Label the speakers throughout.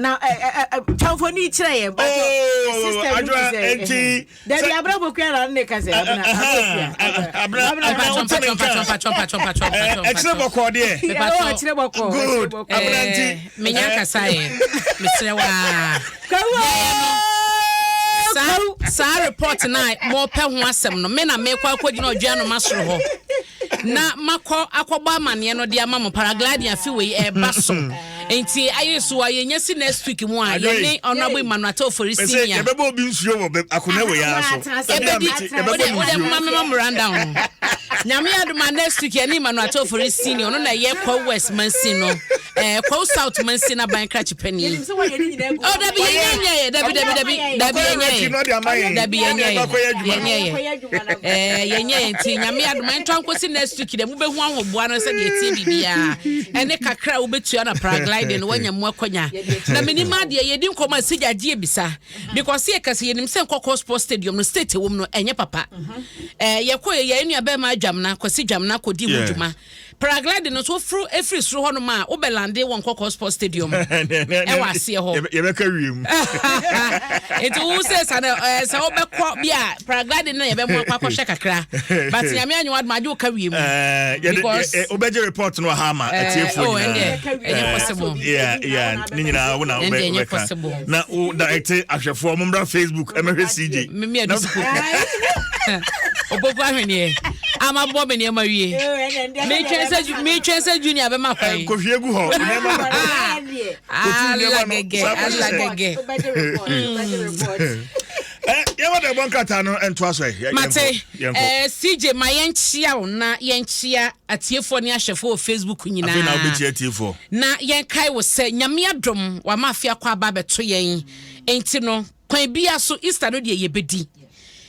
Speaker 1: Na twamfoni kyerɛ yɛn.
Speaker 2: Oh, adwa enti.
Speaker 1: Dabi abena bokua na ne ka sɛ abena
Speaker 2: abena abena wote me nka. Ɛkyerɛ bɔkɔɔ deɛ.
Speaker 1: Ɛkyerɛ bɔkɔɔ.
Speaker 2: Good. Abena nti.
Speaker 3: Menya kasa yɛ. Mesrɛ waa. Saa report na mɔpɛ ho asɛm no me na mekɔ akɔgyina ɔdwa no masoro hɔ na makɔ akɔbɔ amaneɛ no de ama mo. Paragliding afi wei ɛba so nti ayɛ so a yɛnya si next week mu a yɛne Honorable Emmanuel Atta Ofori Senior.
Speaker 2: Yɛbɛbɔ obi nsuo wɔ akonnwa wɔ yɛn so.
Speaker 3: Ɛbɛdi wode moma mema mo rundown no. Nyame adoma, next week yɛne Emmanuel Atta Ofori Senior, ɔno na ɛyɛ Kwawu West mansin no, Kwawu South mansin aban krakye panin. Oh, dabi, yɛnyɛ nyɛ yɛ, dabi, dabi, dabi, dabi, yɛnyɛ yɛ, dabi, yɛnyɛ yɛ, yɛnyɛ yɛ, yɛnyɛ yɛ. Nti Nyame adoma, ɛntɔ nkosi next week dɛ mobɛhu ahoboa no sɛdeɛ ɛtie biribiaa ɛne kakra a wobɛtua na paragliding no woanya mu akɔnya. Na menim adeɛ yɛdi nkɔmmɔ a sigya agye bisa because yɛka sɛ yɛnim sɛ Nkɔkɔ Sports Stadium no state ɛwɔ mu no ɛnyɛ papa. Yɛkɔ yɛ yɛn nua bɛrima Adwamna Kwasi Dwamna kɔdi ho dwuma. Paragliding no nso, woforo ɛfiri soro hɔnom a, wobɛlande wɔ Nkɔkɔ Sports Stadium ɛwɔ aseɛ hɔ.
Speaker 2: Yɛbɛka wiem.
Speaker 3: Nti wo sɛ sa no sɛ wobɛkɔ bi a, paragliding no yɛbɛmo akɔ akɔhwɛ kakra, but Nyame anyɛ wadom agye wo ka wiem.
Speaker 2: Because wobɛgye report no wɔ ha ama atiefoɔ
Speaker 3: oh, nyinaa. Ɛnyɛ possible.
Speaker 2: Yeah, ne nyinaa wo na
Speaker 3: Ɛndeɛ ɛnyɛ
Speaker 2: wobɛka
Speaker 3: possible.
Speaker 2: Na wo direct ahwɛfoɔ, mommra Facebook ɛmɛhwɛ CJ.
Speaker 3: Mimi adu sukuu opoku ahweneɛ ama bɔ me nneɛma wie. Metwɛn sɛ Junior bɛma kwan.
Speaker 2: Nkɔhwie gu hɔ nneɛma no.
Speaker 3: Ala gɛgɛ, ala gɛgɛ.
Speaker 2: Yɛwɔ dɛ bɔ nkrataa no ntoa so ɛ.
Speaker 3: Mate.
Speaker 2: Yɛnkɔ.
Speaker 3: CJ, ma yɛnkyia wo na yɛnkyia atiefoɔ ne ahwɛfoɔ wɔ Facebook
Speaker 2: Afei na
Speaker 3: nyinaa.
Speaker 2: Wobɛkyia atiefoɔ.
Speaker 3: Na yɛnkae wo sɛ Nyame adom wama afe akɔ aba abɛto yɛn, enti no kwan bia so Easter no deɛ yɛbɛdi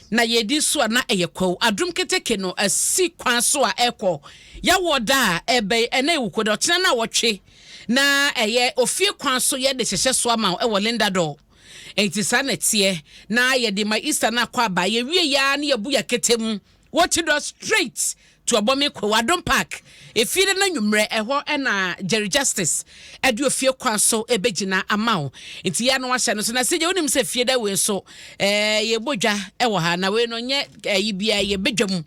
Speaker 3: na yɛdi so a na ɛyɛ kwaw Adom Keteke no asi kwan so a ɛkɔ yɛwɔ da a ɛbɛn ɛna ɛwuko da ɔkyena no a wɔtwe na ɛyɛ ofie kwan so yɛde hyehyɛ so ama wo ɛwɔ Linda Dor. Enti saa na ɛteɛ na yɛde ma Easter no akɔ aba. Yɛwie yɛa ne yɛbu yɛ kete mu wɔkyi dɔ straight to Ɔbɔme Kwawu Adom Park efie no n'anwummerɛ ɛhɔ ɛna Jerry Justice ɛde ofie kwan so ɛbɛgyina ama wo. Nti yɛ no wahyɛ no so na sɛ gye wonim sɛ fie da wei nso yɛbɔ dwa ɛwɔ ha na wei no nyɛ ɛyi bia yɛbɛdwa mu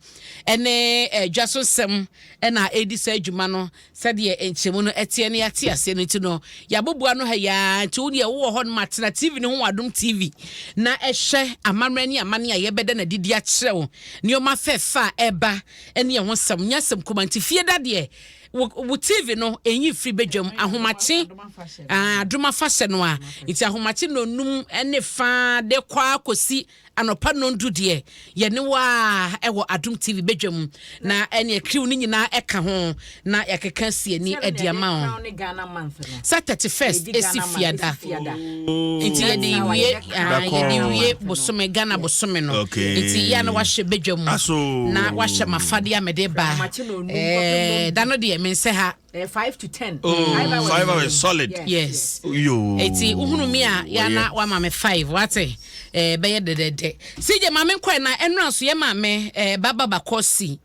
Speaker 3: ɛne dwa so nsɛm ɛna ɛdi saa adwuma no sɛdeɛ nkyɛmu no ɛteɛ no yɛate aseɛ no. Nti no yɛabobua no ha yaa. Nti wo deɛ wowɔ hɔ no ma tena TV no ho wɔ Adom TV na ɛhwɛ amammerɛ ne amane a yɛbɛda no adidi akyerɛ wo, nneɔma fɛfɛ a ɛba ne ɛho nsɛm nyɛ asɛm kuma. Nti fie da deɛ wo TV no ɛnyi firi bɛdwam ahomakye adom afahyɛ no a. Nti ahomakye nonum ne fa de kɔ akɔsi anɔpa 7 deɛ yɛne wo a ɛwɔ Adom TV bɛdwam na ɛne akriw no nyinaa ɛka ho na yɛkeka si ani ɛde ama wo sɛ 31st ɛsi fiada, nti yɛde wie yɛde wie bosome, Ghana bosome no. Nti yɛ na wahyɛ bɛdwam na wahyɛ mafadeɛ a mede ba da no deɛ mensɛ ha.
Speaker 1: 5 to 10.
Speaker 2: Oh, 5 hours solid.
Speaker 3: Yes.
Speaker 2: Yo.
Speaker 3: Eti wohunu mi a yana wama me 5 wate bɛyɛ dɛdɛdɛ. CJ, maame nkɔɛ na ɛnura nso yɛ maame baba bakɔ si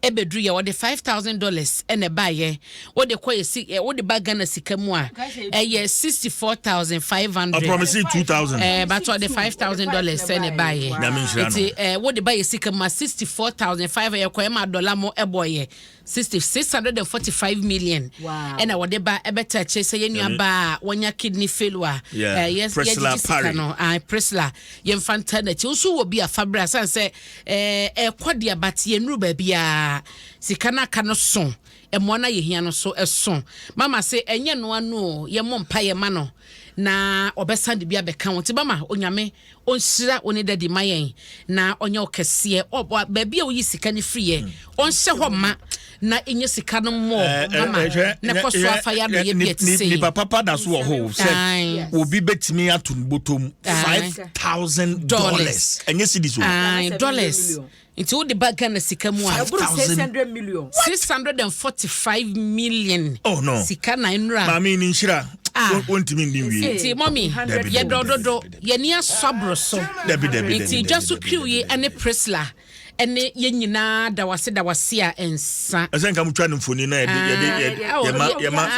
Speaker 3: ɛbɛduru yɛ wɔde $5,000 ɛna ɛbaayɛ. Wɔde kɔ yɛ si wɔde ba Ghana sika mu a ɛyɛ 64,500.
Speaker 2: I promise you 2,000.
Speaker 3: But wɔde $5,000 ɛna ɛbaayɛ.
Speaker 2: Nyame nhyira no.
Speaker 3: Nti wɔde ba yɛ sika mu a 64,500 yɛ kɔ ɛma dɔla mo ɛbɔ yɛ sixty 645 million. Ɛna wɔde ba ɛbɛta akyire sɛ yɛn nua baa a wɔnya kidney failure.
Speaker 2: Yeah, Priscilla
Speaker 3: yɛgyegye sika
Speaker 2: Parry.
Speaker 3: no, Priscilla, yɛmfa nta n'akyi. Nso wɔ bi a fa berɛ asan sɛ ɛkɔ deɛ but yɛnnuru baabiaa sika no aka no so ɛmmoa no a yɛhia no so ɛso. Mama sɛ ɛnyɛ no ano o, yɛmmɔ mpa yɛ ma no na ɔbɛsan de bi abɛka ho. Nti mama Onyame ɔnhyira wo ne dadi ma yɛn na ɔnyɛ wo kɛseɛ. Baabi a woyi sika no firiɛ ɔnhyɛ hɔ ma na ɛnyɛ sika no mmɔ mama na kɔ so afa yɛ adɔyɛ bi ɛte sɛ
Speaker 2: nipa papa da so wɔ hɔ sɛ obi bɛtumi ato ne bɔtɔm $5,000, ɛnyɛ cedis o.
Speaker 3: Aye, dollars. Nti wode ba Ghana sika mu a
Speaker 1: Ɛboro 600 million.
Speaker 3: 645 million.
Speaker 2: Oh no.
Speaker 3: Sika na nnura.
Speaker 2: Maame ni nhyira.
Speaker 3: Ah.
Speaker 2: Wontumi ndi nwie.
Speaker 3: Nti mɔmi
Speaker 2: Dabi,
Speaker 3: yɛdɔ
Speaker 2: dabi,
Speaker 3: dodo
Speaker 2: dabi,
Speaker 3: yɛni asɔ aboro so.
Speaker 2: Dabi, dabi,
Speaker 3: Nti
Speaker 2: dabi,
Speaker 3: dwa so
Speaker 2: dabi,
Speaker 3: kriw yi
Speaker 2: dabi,
Speaker 3: ne Priscilla. ɛne yɛn nyinaa da wase da wase a ɛnsa.
Speaker 2: Ɛsɛ nka motwa no mfoni na yɛde yɛde yɛma yɛma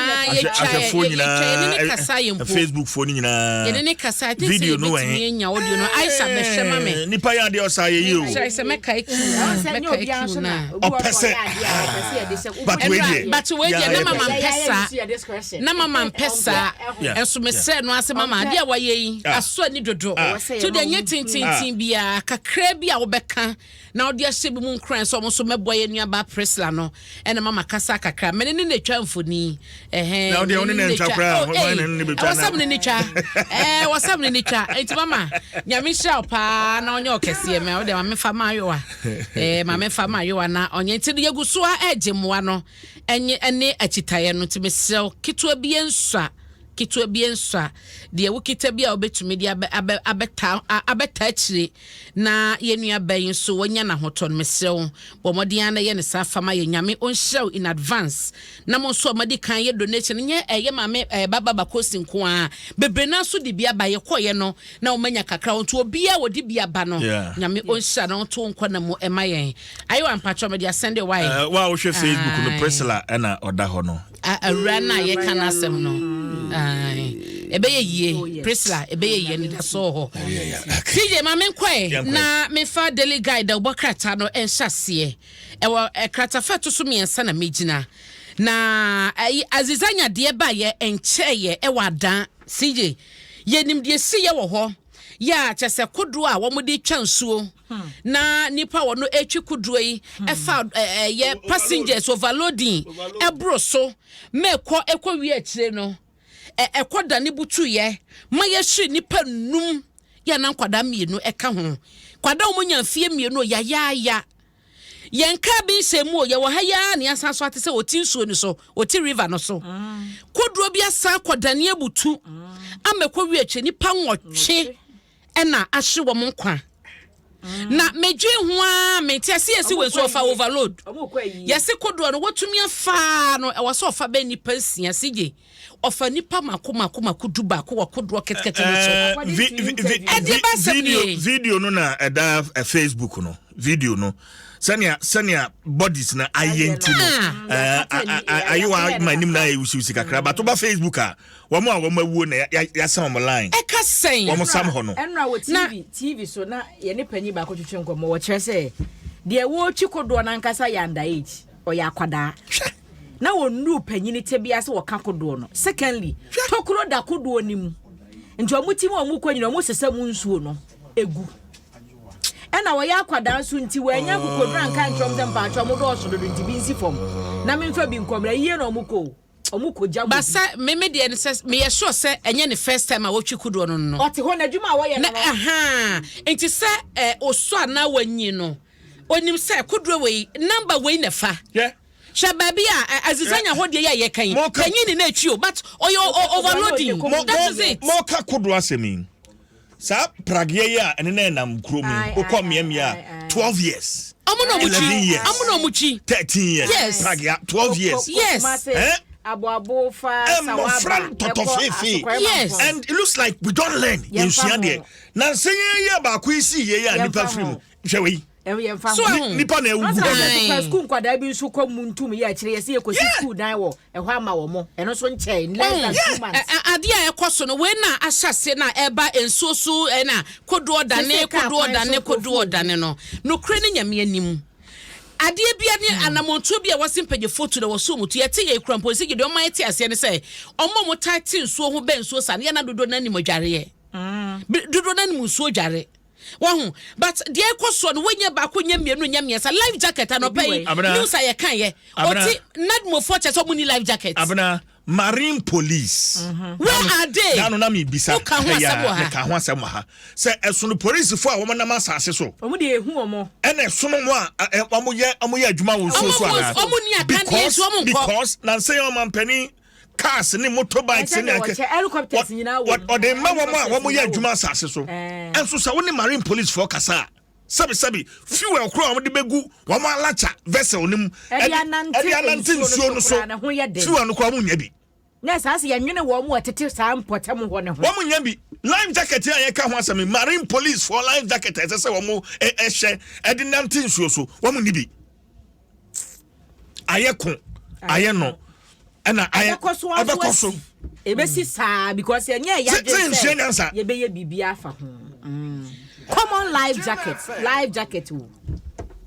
Speaker 2: ahwɛfoɔ nyinaa, Facebook foɔ no nyinaa.
Speaker 3: Yɛne ne kasa, I think sɛ yɛbɛtumi anya audio no. Aisha bɛhwɛ ma me.
Speaker 2: Nipa yɛ adeɛ ɔsa yɛ yie o.
Speaker 3: Kyerɛ sɛ mɛka ekiw na mɛka ekiw na.
Speaker 2: Ɔpɛ sɛ but wei deɛ.
Speaker 3: But wei deɛ na mama mpɛ saa, na mama mpɛ saa, ɛnso mesrɛ no ase mama adeɛ a wayɛ yi aso ani dodo so deɛ nyɛ tententen biara, kakra bi a wobɛka na ɔde ahyɛ bi mu nkuran sɛ ɔmo nso mɛboa yɛn nuabaa Priscilla no. Ɛna mama kasa kakra, mene ne na etwa mfoni ɛhɛn.
Speaker 2: Na ɔde ɔne na ntwa koraa?
Speaker 3: Oh, ee, ɛwɔ sɛ mene ne twa, ɛɛ wɔ sɛ mene ne twa. Eti mama, Nyame nhyira wo paa na ɔnyɛ ɔkɛseɛ mɛ ɔde maame fa ma ayowa, ɛɛ maame fa ma ayowa na ɔnyɛ. Nti no yɛgu so a ɛgye mmoa no ɛnye ɛne akyitaeɛ no. Nti mesrɛ ketewa bi nsua, ketewa bi nsua deɛ wokita bi a wobɛtumi de abɛ abɛ abɛta abɛta akyire na yɛn nua bɛn yi nso wanya n'ahotɔ no. Mesrɛ wo, bɔ mmɔden ara na yɛ ne saa fama yɛ. Nyame ɔnhyira wo in advance. Na mo nso a moadi kan yɛ donation nyɛ ɛyɛ maame ɛɛ baba bakosi nko ara, bebree naa nso de bi aba. Yɛkɔɔyɛ no na wɔn anya kakra nti obiara wɔde bi aba no, Nyame ɔnhyira na ɔnto nkɔ na mu ɛma yɛn. Ayewa, mpakyɛw, mede asɛnde wae.
Speaker 2: Wa a wohwɛ Facebook no, Priscilla ɛna ɔda hɔ no.
Speaker 3: Awura no a yɛka no asɛm no, ɛbɛyɛ yie. Priscilla, ɛbɛyɛ yie, anidasoɔ wɔ hɔ. TJ, ma menkɔe na mefa Daily Guide a wobɔ krataa no nhyɛ aseɛ. Ɛwɔ kratafa ɛto so 3 na megyina na Aziza nyadeɛ baeɛ nkyɛeɛ ɛwɔ adan. CJ, yɛnim deɛ ɛsiiɛ wɔ hɔ. Yɛ a kyɛ sɛ kodoɔ a wɔde twa nsuo na nipa a wɔn retwi kodoɔ yi ɛfa ɛyɛ passengers overloading ɛboro so ma ɛkɔ ɛkɔ wie akyire no ɛkɔ dane butuiɛ ma yɛhyere nipa num yɛ na nkwadaa mmienu ɛka ho, nkwadaa wɔn nya mfie 2 yayaaya. Yɛn kaa bi nhyɛ mu o, yɛwɔ ha yi ara na yɛasan so ate sɛ ɔte nsuo no so, ɔte river no so. Kodoɔ bi asan akɔdane abutu ama ɛkɔ wie akyire nnipa 8 ɛna ahye wɔn nkwa. Na medwen ho ara, mente ase. Yɛsi wɔ nso ɔfa overload. Yɛsi kodoɔ no wɔtumi afaa no, ɛwɔ sɛ ɔfa bɛ nnipa 6 sigye. Ɔfa nipa mako mako mako 11 wɔ kodoɔ ketekete no so. Ɛdeɛ ba asɛm nie.
Speaker 2: Video no na ɛda Facebook no, video no sɛnea bodies na ayɛ nti no ayewa ma anim na ayɛ wusiwusi kakra, but woba Facebook a, wɔn a wɔn awuo na yɛasan wɔn line.
Speaker 3: Ɛka sɛn?
Speaker 2: Wɔn sam hɔ no.
Speaker 1: Ɛnura wɔ TV so na yɛne panyin baako twetwe nkɔmmɔ, wɔkyerɛ sɛ deɛ wɔretwi kodoɔ no ankasa yɛ under age, ɔyɛ akwadaa na wɔnnuru panyini tebea sɛ wɔka kodoɔ no. Secondly, tokuro da kodoɔ no mu nti wɔn ti mu a wɔn kɔ nyina wɔn sesa mu nsuo no egu. Ɛna wɔyɛ akwadaa nso nti wɔanya akokoduro anka nkyerɛ wɔn sɛ mpaatwa wɔn dɔɔso dodo nti bi nsi fam na memfa bi nkɔmra yie na wɔn kɔ wɔn kɔ gya mu.
Speaker 3: Basa meme deɛ no sɛ meyɛ sure sɛ ɛnyɛ ne first time a wɔtwi kodoɔ no.
Speaker 1: Ɔte hɔ n'adwuma a wɔyɛ no.
Speaker 3: Aha, nti sɛ ɔsɔ anaa wanyi no, onim sɛ kodoɔ wei number wei na fa. Hwɛ baabi a Azizanya hɔ deɛ yɛ a yɛka yi, panyin ne na etwi o, but ɔyɛ overloading, that is it.
Speaker 2: Mɔka kodoɔ asɛm yi, saa prageɛ yi a ɛne na ɛnam kurom yi, wokɔ mmeammea a, 12 years,
Speaker 3: ɔmo na ɔmo twi,
Speaker 2: 11 years,
Speaker 3: ɔmo na ɔmo twi,
Speaker 2: 13 years, pragea 12 years.
Speaker 3: Yes.
Speaker 1: Aboabo fa
Speaker 2: mmɔfra ntɔtɔ feefee. And it looks like we don't learn, yɛnsua deɛ na nsɛn yɛn yɛ baako yi si yie yɛ a nipa firi mu. Hwɛ wei.
Speaker 3: So ahu.
Speaker 2: Nipa na ewu gu hɔ.
Speaker 1: Sukuu nkwadaa bi nso kɔ mu ntum yɛ akyire yɛsɛ yɛkɔsi sukuu dan wɔ ɛhɔ ama wɔ mo, ɛno nso nkyɛn less than 2 months.
Speaker 3: Adeɛ a ɛkɔ so no wei na ahyɛ ase na ɛba nsuo so ɛna kodoɔ dane kodoɔ dane kodoɔ dane no, nokorɛ ne Nyame anim, adeɛ bia ne anammɔntuo bi a wɔse mpanyinfoɔ tu na wɔso wɔn tu. Yɛte yɛ kura mpo nsi gye deɛ ɔma yɛte aseɛ ne sɛ ɔmo a wɔn taa te nsuo ho bɛn nsuo saa no yɛ na dodoɔ no anim adwareɛ, dodoɔ no anim nsuo dware wahu. But deɛ ɛkɔ soɔ no, wɔnyɛ baako, nyɛ mmienu, nyɛ mmiɛnsa. Life jacket, anɔpa yi news a yɛka yɛ ɔte nadmofoɔ kyɛ sɛ ɔmo ni life jacket.
Speaker 2: Abena, marine police.
Speaker 3: Where are they?
Speaker 2: Dano na mi bisa.
Speaker 3: Woka ho asɛm wɔ ha.
Speaker 2: Meka ho asɛm wɔ ha sɛ ɛsono polisifoɔ a wɔn nam asase so.
Speaker 1: Wɔn de ehu wɔn.
Speaker 2: Ɛna ɛsono mo a wɔn yɛ adwuma wɔ nsuo so anaa?
Speaker 3: Wɔn ni akandeɛ nso wɔn nkɔ.
Speaker 2: Because nansa yi ɔmampanin cars ne motorbikes ne
Speaker 1: anke helicopters nyinaa wɔ.
Speaker 2: Ɔde mma wɔn a wɔn yɛ adwuma asase so. Ɛnso sɛ wɔn ne marine police foɔ kasa a, sɛbisɛbi, fuel koro a wɔde bɛgu wɔn alakya vessel no mu
Speaker 1: ɛde anante nsuo no so
Speaker 2: fuel no koro wɔn nya bi.
Speaker 1: Na saa sɛ yɛnwene wɔn mu a ɛtete saa mpɔtam hɔ no ho.
Speaker 2: Wɔn nya bi. Life jacket a yɛka ho asɛm yi, marine police foɔ life jacket a ɛsɛ sɛ wɔn hyɛ de nante nsuo so, wɔn nni bi. Ayɛ ko, ayɛ no, ɛna ayɛ
Speaker 1: ɛbɛkɔ so
Speaker 2: ɛbɛkɔ so.
Speaker 1: Ebesi saa because ɛnyɛ ɛyɛ adwene sɛ yɛbɛyɛ biribi afa ho. Common life jacket, life jacket o.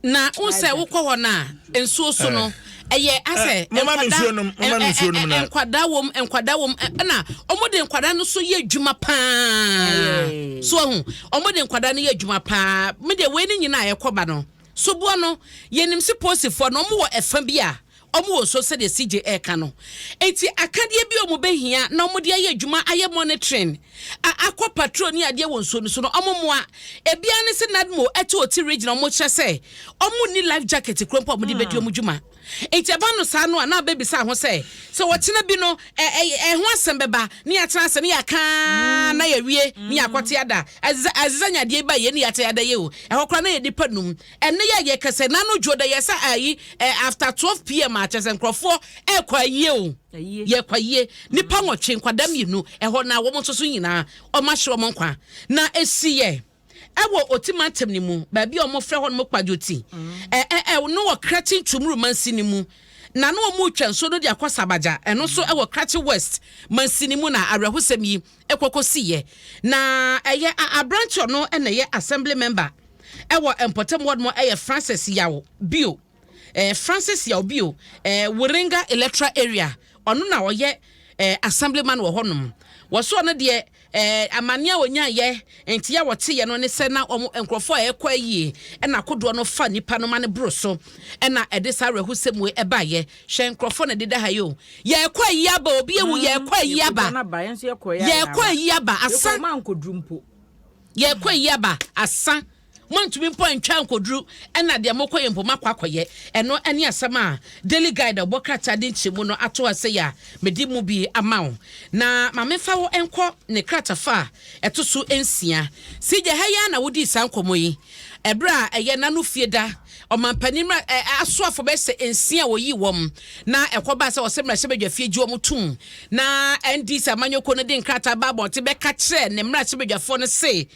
Speaker 3: Na n sɛ wokɔ hɔ no a nsuo so no ɛyɛ asɛ nkwadaa nkwadaa wɔm nkwadaa wɔm ɛna wɔn de nkwadaa no so yɛ adwuma paa so ahu wɔn de nkwadaa no yɛ adwuma paa mi deɛ wei ne nyinaa ɛkɔ ba no soboɔ no yɛnim si polisifoɔ no wɔn wɔ ɛfa bi a Wɔn wɔ nsuo sɛdeɛ CJ reka no. Enti akadeɛ bi a wɔn bɛhia na wɔn de ayɛ adwuma ayɛ monitoring, a akɔ patrol ne adeɛ wɔ nsuo no so no, wɔn mmoa. Ebi ara ne sɛ NADMO ɛte Oti region a wɔn kyerɛ sɛ wɔn nni life jacket kura mpo a wɔn de bɛdi wɔn dwuma. Enti ɛba no saa no a na abɛbisa ho sɛ, sɛ ɔkyena bi no ɛ ɛ ɛho asɛm bɛba ne yɛatena ase ne yɛaka ara na yɛawie ne yɛakɔte ada. Ɛsɛ sɛ nya adeɛ yi ba yei ne yɛate ada yi o. Ɛhɔ koraa na yɛ nnipa num. Ɛnɛ yi a yɛkasa yi, n'ano dwo dɛ yɛsa ayi eh, after 12 pm a kyerɛ sɛ nkurɔfoɔ ɛrekɔ ayie o. Yɛkɔ ayie. Nnipa nwɔtwe, nkwadaa mmienu, ɛhɔ na wɔn nso so nyinaa wɔn ahye wɔn nkwa. Na ɛsi yɛ ɛwɔ Oti mantam no mu, baabi a wɔfrɛ hɔ nom Kwadwoti, ɛ ɛ ɛ no wɔ Krachi Nchumuru mansini mu. Na na wɔn retwa nsuo no de akɔ Sabagya, ɛno nso ɛwɔ Krachi West mansini mu na awerɛhosɛm yi ɛkɔ kɔsiiɛ. Na ɛyɛ a aberanteɛ ɔno na ɛyɛ assembly member ɛwɔ mpɔtam hɔ nom ɛyɛ Francis Yaw Bio, eh, Francis Yaw Bio, eh, Wiringa electoral area, ɔno na ɔyɛ eh, assemblyman wɔ hɔ nom. Wɔso ɔno deɛ eh, amaneɛ a ɔnyaeɛ nti a wɔteeɛ no ne sɛ na wɔn nkurɔfoɔ a ɛkɔ ayie ɛna kodoɔ no fa nipa no ma no boro so ɛna ɛde saa awerɛhosɛm wei ɛbaeɛ. Hwɛ nkurɔfoɔ na ɛdeda ha yi o. Yɛrekɔ ayi aba obi ewu mm, yɛrekɔ ayi aba. Yɛrekɔ ayi aba asa. Yɛrekɔ ayi aba asa. Moantumi mpo antwa ankoduru ɛna deɛ mokɔ yɛ mpo makɔ akɔyɛ. Ɛno ɛne asɛm a Daily Guide a ɔbɔ krataa de nkyerɛmu no ato ha sei a mede mu bi ama wo. Na ma memfa wo nkɔ ne kratafa a ɛto so nsia. CJ, ha yi ara na wodii saa nkɔmmɔ yi ɛberɛ a ɛyɛ Nano Fie da Ɔmanpanin mmra ɛ asoafo bɛyɛ sɛ nsia a wɔyii wɔn na ɛkɔbaa sɛ wɔsɛ mmarahyɛbadwafie gye wɔn tom na NDC amanyɔkuo no de nkrataa ba abɔnten bɛka kyerɛɛ ne mmarahyɛbadwafoɔ no se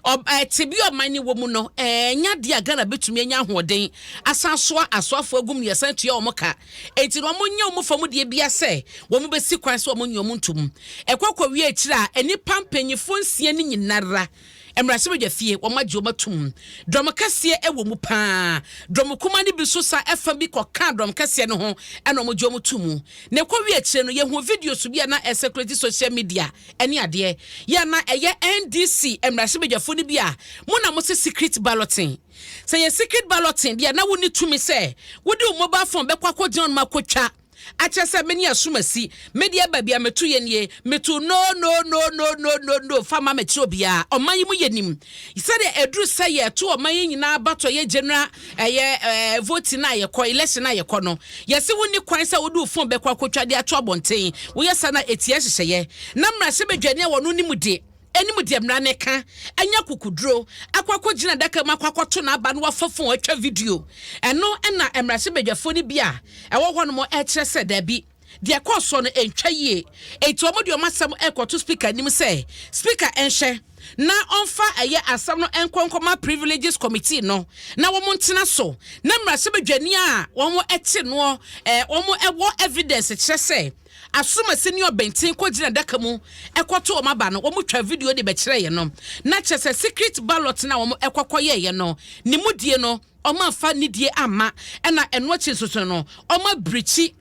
Speaker 3: ɔ ɛ tebea a ɔman no wɔ mu no ɛnyɛ adeɛ a Ghana bɛtumi anya ahoɔden asan asoa asoafoɔ agum ne yɛsan tua wɔn ka enti no wɔnyɛ wɔn fam deɛ bia sɛ wɔn bɛsi kwan sɛ wɔn nye wɔn ntom. Ɛkɔ kɔwie akyire a nnipa mpanyifoɔ nsia no nyinara Mmarahyɛbadwa fie, wɔn agye wɔn atum. Dɔm kɛseɛ wɔ mu paa. Dɔm kumaa no bi nso san fa bi kɔkaa dɔm kɛseɛ no ho na wɔgye wɔn too mu. Na ɛkɔwie akyire no, yɛhuu videos bi a na ɛcirculate social media ne adeɛ. Yɛ a na ɛyɛ NDC mmarahyɛbadwafoɔ no bi a mo na mose secret balloting. Sɛ ɛyɛ secret balloting deɛ a na wonni tumi sɛ wode wo mobile phone bɛkɔ akɔgyina hɔnom akɔtwa. Akyerɛ sɛ me ne asumasi. Me deɛ baabi a meto yɛ nie, meto no no no no no no no fa ma mekyerɛ obiara. Ɔman yi mu yɛnim sɛdeɛ ɛduru sɛ yɛto ɔman yi nyinaa batɔ yɛ general ɛyɛ ɛɛ voting a yɛkɔ election a yɛkɔ no. Yɛse wonni kwan sɛ wode wo phone bɛkɔ akɔtwa de ato abɔnten. Woyɛ saa na ɛtia nhyehyɛeɛ. Na mmarahyɛbadwani a wɔno nim de. Anim deɛ mmara no ka, anya akokoduro akɔ akɔgyina adaka mu akɔ akɔto n'aba na wafa fon atwa video. Ɛno na mmarahyɛbadwafoɔ no bi a ɛwɔ hɔnom rekyerɛ sɛ daabi, deɛ ɛkɔɔ soɔ no ɛntwa yie. Enti wɔde wɔn asɛm rekɔto Speaker anim sɛ Speaker nhwɛ na ɔmfa ɛyɛ asɛm no nkɔ nkɔma Privileges Committee no na wɔn ntena so na mmarahyɛbadwani a wɔte noɔ wɔn wɔ evidence kyerɛ sɛ Asomasi ne ɔbɛnten kɔgyina adaka mu kɔto wɔn aba no, wɔtwaa video de bɛkyerɛeɛ no, na kyerɛ sɛ secret ballot no a wɔkɔ kɔyɛeɛ no, ne mu die no, wɔamfa nidie amma, ɛna ɛno akyi nso so no, wɔabirikyi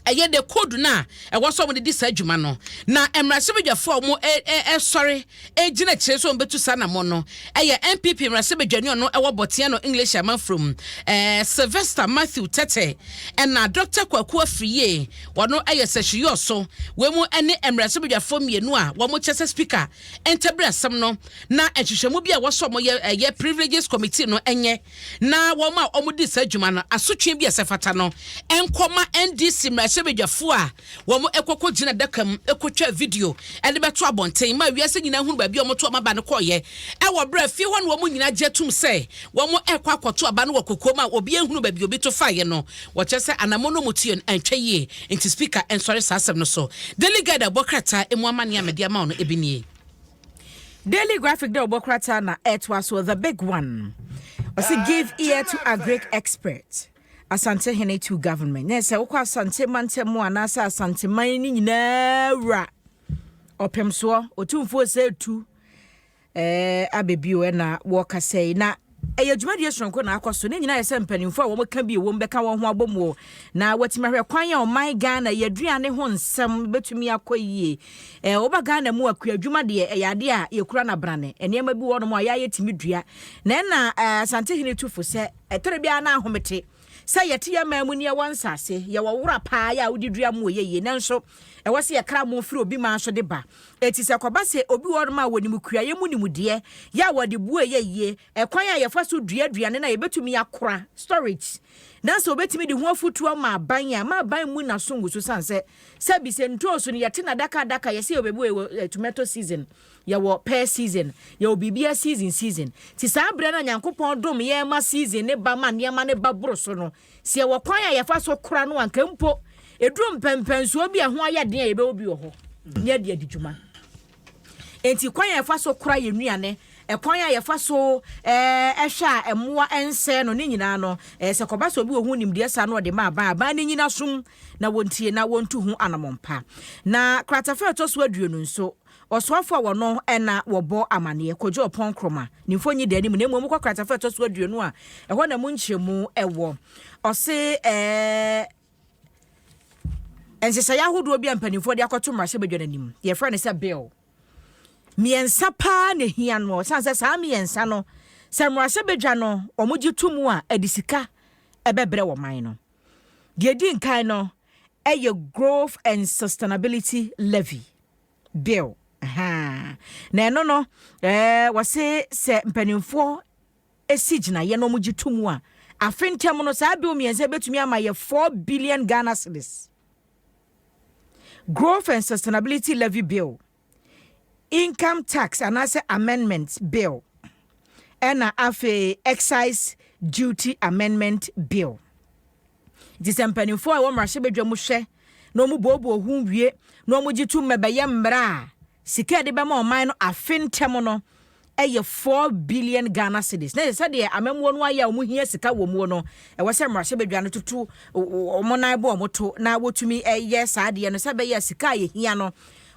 Speaker 3: ɛyɛ the code no a ɛwɔ sɛ wɔde di saa dwuma no. Na mmarahyɛbadwafoɔ a wɔsɔre gyina akyire sɛ wɔbɛtu saa anammɔn no yɛ NPP mmarahyɛbadwani ɔno ɛwɔ Botiano English amanfrom, eh, Sylvester Matthew Tete, ɛna Dr. Kwaku Afriyie, wɔno ɛyɛ Sɛhwiyɔɔ so. Wei mu ne mmarahyɛbadwafoɔ mmienu a wɔn kyɛ sɛ Speaker ntabiri asɛm no na nhwehwɛmu bi a wɔsɔ wɔn yɛ ɛyɛ Privileges Committee no nyɛ na wɔn a wɔdi saa dwuma no asotwe bi a ɛsɛ fata no nkɔma NDC mmarahyɛ. Mmarahyɛbadwafoɔ a wɔn kɔkɔ gyina adaka mu kɔtwa video de bɛto abɔnten ma wiase nyinaa hunu baabi a wɔto wɔn aba no kɔeɛ wɔ berɛ a fie hɔ na wɔn nyinaa gye atum sɛ wɔn rekɔ akɔto aba no wɔ kokoam a obiara nhunu baabi obi to faeɛ no. Wɔkyerɛ sɛ anammɔn no wɔtuiɛ no antwa yie nti Speaker nsɔre saa asɛm no so. Daily Guide a ɛbɔ krataa emu amanneɛ a mede ama wo no bi nie.
Speaker 1: Daily Graphic dɛ ɔbɔ krataa na ɛtoa so The Big One. Ɔse give ear to agric expert. Asantehene to government. Na sɛ wokɔ Asante mantam mu anaasɛ Asanteman no nyinaa wura ɔpemsoɔ Otumfoɔ sɛ tu ɛɛ abɛbio ɛna wɔkasa yi na ɛyɛ dwumadie soronko na akɔ so ne nyinaa yɛ sɛ mpanimfoɔ a wɔka bi wɔm bɛka wɔn ho abɔ mu na wɔatumi ahwɛ kwan a ɔman Ghana yɛ aduane ho nsɛm bɛtumi akɔ yie. Ɛɛ woba Ghana mu akua adwuma deɛ ɛyɛ adeɛ a yɛkura no abrane nneɛma bi wɔ nom a yɛayɛ tumi dua na ɛna Asantehene tu fo sɛ Ɛtɔre biara na ahomete sɛ yɛte yɛn man mu ne yɛwɔ nsase, yɛwɔ wora paa yɛ a wode dua mu yɛ yie, nanso ɛwɔ sɛ yɛkra mo firi obi man so de ba. Enti sɛ ɛkɔba sɛ obi wɔ hɔnom a wɔnim kuayɛ mu nimdeɛ yɛ a wɔde bue yɛ yie, ɛkwan a yɛfa so dua aduane no a yɛbɛtumi akora, storage, na sɛ wɔbɛtumi de ho afotuo ama aban a, ma aban mmu n'aso ngu so sane sɛ sɛbi sɛ ntoosu no yɛte no adaka adaka, yɛsɛ yɛwɔ baabi wɔ yɛwɔ tomato season, Yɛwɔ pear season, yɛwɔ biribiara season season. Nti saa berɛ no a Nyankopɔn dom yɛn ma season no ba ma nneɛma no ba boro so no, sɛ yɛwɔ kwan a yɛfa so kora no a, anka mpo ɛduru mpɛnpɛnsoɔ bi a ɛho ayɛ den a yɛbɛwɔ bi wɔ hɔ na yɛde adi dwuma. Enti kwan a yɛfa so kora yɛn nnuane, ɛkwan a yɛfa so hwɛ a mmoa nsɛe no, ne nyinaa no, sɛ kɔba sɛ obi wɔ ho nimdeɛ saa na ɔde ma aban a, aban no nnyina som na wɔntie na wɔntu ho anammɔn pa. Na kratafa a ɛtɔ so 20 nso, Ɔsoafo a wɔno na wɔbɔ amaneɛ, Kojo Oppong Nkrumah, ne mfonyin da anim na mmom wokɔ kratafa a ɛtɔ so 20 a, ɛhɔ na mu nkyerɛmu wɔ. Ɔse ɛɛ nhyehyɛeɛ ahodoɔ bi a mpanimfoɔ de akɔto mmarahyɛbadwa no anim, yɛfrɛ no sɛ bill. Mmiɛnsa paa na ɛhia no, ɛsiane sɛ saa mmiɛnsa no, sɛ mmarahyɛbadwa no wɔgye to mu a, ɛde sika ɛbɛbrɛ wɔ man no. Deɛ ɛdi nkan no ɛyɛ Growth and Sustainability Levy. Bill, Ahaa. Na ɛno no, ɛɛ, wɔse sɛ mpanimfoɔ si gyinaeɛ na wɔgye to mu a, afe ntam no, saa bill mmiɛnsa bɛtumi ama yɛ 4 billion Ghana cedis. Growth and Sustainability Levy Bill, Income Tax anaasɛ Amendment Bill, ɛna afei Excise Duty Amendment Bill. Nti sɛ mpanimfoɔ a ɛwɔ mmarahyɛbadwa mu hwɛ na wɔn booboo ho wie na wɔn gye tom ma ɛbɛyɛ mmara a, sika a yɛde bɛma ɔman no afe ntɛm no yɛ 4 billion Ghana cedis. Na ɛsɛ sɛdeɛ amammuo no ayɛ a wɔn hia sika wɔ muo no, ɛwɔ sɛ mmarahyɛbadwa no tutu wɔn nan bɔ wɔn to na wɔtumi yɛ saa adeɛ no sɛ ɛbɛyɛ a sika a yɛhia no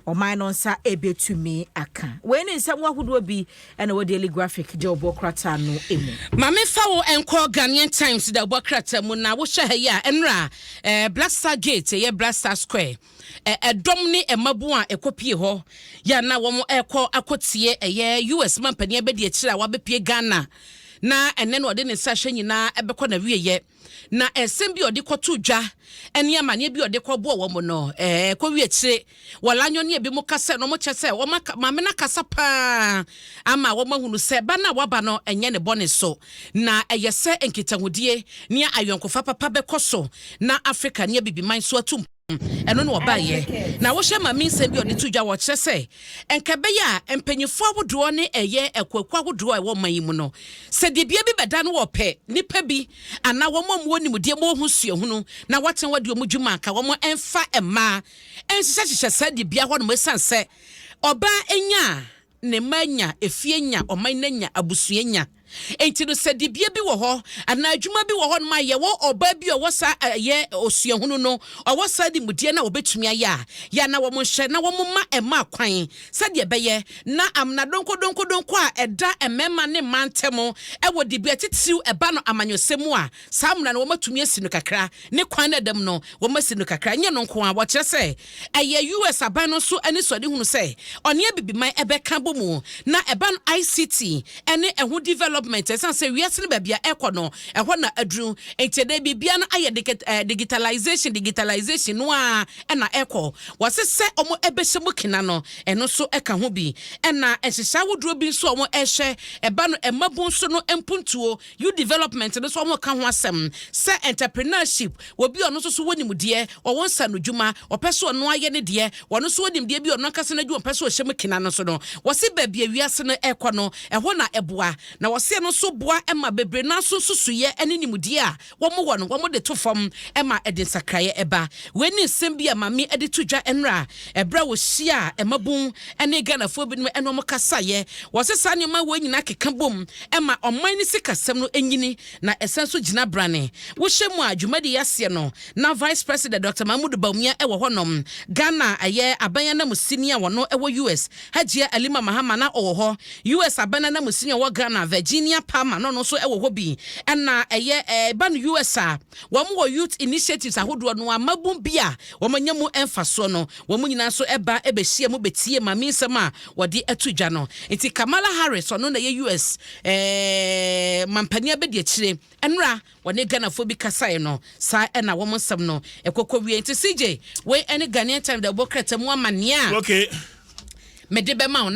Speaker 1: ɔman no nsa bɛtumi aka. Wei ne nsɛm ahodoɔ bi na ɛwɔ Daily Graphic dawubɔ krataa no mu.
Speaker 3: Ma me fa wo nkɔ Ghanaian Times dawubɔ krataa mu na wohwɛ ha yi a, ɛnora eh, Black Star Gate, ɛyɛ Black Star Square, eh, ɛdɔm ne mmabun a ɛkɔpie hɔ yɛ a na wɔn ɛrekɔ akɔtie ɛyɛ US mampanin abɛdi akyire a wabɛpie Ghana na ɛnɛ no ɔde ne nsa hwɛ nyinaa ɛbɛkɔ n'awieɛ. Na nsɛm bi a ɔde kɔtoo dwa ne amanneɛ bi a ɔde kɔbɔɔ wɔn no, ɛkɔwie akyire, wɔlanyo ne ebinom ka sɛ na wɔkyɛ sɛ wɔn aka, maame no akasa paa ama wɔahunu sɛ ba no a waba no nyɛ ne bɔne so, na ɛyɛ sɛ nkitahodie ne ayɔnkofa papa bɛkɔ so na Afrika ne Abibiman so atu mpɔn. Ɛno na ɔbaeɛ. Na wohwɛ Maame nsɛm bi a ɔde to dwa, ɔkyerɛ sɛ nka ɛbɛyɛ a mpanyinfoɔ ahodoɔ ne ɛyɛ akuakuo ahodoɔ a ɛwɔ ɔman yi mu no, sɛ dibea bi bɛda no wɔpɛ nnipa bi anaa wɔn a wɔwɔ nimdeɛ ma wɔhu suahunu na wɔatena hɔ adi wɔn dwuma a, nka wɔn mfa mmaa nhyehyɛhyehyɛ saa dibea hɔnom ɛsiane sɛ ɔbaa nya a ne mma anya, efie anya, ɔman no anya, abusua anya. Enti no sɛ dibea bi wɔ hɔ anaa adwuma bi wɔ hɔnom a yɛwɔ ɔbaa bi a ɔwɔ saa ɛyɛ osuahunu no, ɔwɔ saa nimdeɛ no a ɔbɛtumi ayɛ a, yɛ a na wɔnhyɛ na wɔmma mmaa kwan sɛdeɛ ɛbɛyɛ na amena donkodonkodonko a ɛda mmarima ne mmaa ntam wɔ dibea titiriw ɛba no amanyɔsɛm mu a, saa amena no wɔatumi asi no kakra, ne kwan no a ɛda mu no wɔasi no kakra. Ɛnyɛ ɛno nko ara, wɔkyerɛ sɛ Ɛyɛ US aban no nso anisoadehunu sɛ ɔne Abibiman bɛka abɔ mu na ɛba no ICT ne ɛho development. development, ɛsiane sɛ wiase no baabi a ɛkɔ no, ɛhɔ na aduru. Nti ɛdɛ biribia no ayɛ digitalization, digitalization no a ɛna ɛkɔ. Wɔse sɛ ɔmo ɛbɛhyɛ mu kena no, ɛno nso ɛka ho bi. Ɛna nhyehyɛ ahodoɔ bi nso a ɔmo ɛhyɛ ɛba no, ɛmabu nso no mpuntuo, youth development no nso, ɔmo ka ho asɛm sɛ entrepreneurship, obi a ɔno nso so wɔ nimdeɛ, ɔwɔ nsa no dwuma, ɔpɛ so ɔno ayɛ ne deɛ, ɔno nso wɔ nimdeɛ bi, ɔno ankasa no adwuma ɔpɛ so ɔhyɛ mu kena no so no, wɔse baabi a wiase no ɛkɔ no, ɛhɔ na ɛboa. Na wɔse no nso boa ma bebree no nso susuyɛ ne nimdeɛ a wɔn wɔ no, wɔn de to fam ma ɛde nsakraeɛ ɛba. Wei ne nsɛm bi a maame de to dwa nnora ɛberɛ a wɔhyia a ɛmabun ne Ghanafoɔ binom ɛne wɔn kasaeɛ. Wɔse saa nneɛma wɔ nyinaa keka bom ma ɔman no sikasɛm no nyini na ɛsan so gyina brane. Wohyɛ mu a dwumadi aseɛ no, na Vice President Dr Mahmudu Bawumia ɛwɔ hɔnom. Ghana ɛyɛ aban anamusini a wɔno ɛwɔ US, Hajia Alima Mahama, na ɔwɔ hɔ. US aban anamusini a ɔwɔ Ghana, Virginia Palmer, na ɔno nso ɛwɔ hɔ bi. Ɛna ɛyɛ ɛba no US a wɔn wɔ youth initiatives ahodoɔ no, amabun bi a wɔn anya mu mfasoɔ no, wɔn nyinaa nso ɛba ɛbɛhyia mu bɛtie maame nsɛm a wɔde ato dwa no. Nti Kamala Harris, ɔno na ɛyɛ US mampanin abɛdi akyire, ɛnora wɔne Ghanafoɔ bi kasaeɛ no, saa ɛna wɔn nsɛm no ɛkɔkɔ wie. Nti CJ, wei ɛne Ghanaian Times de ɛbɔ krataa mu amanneɛ a mede bɛma wo.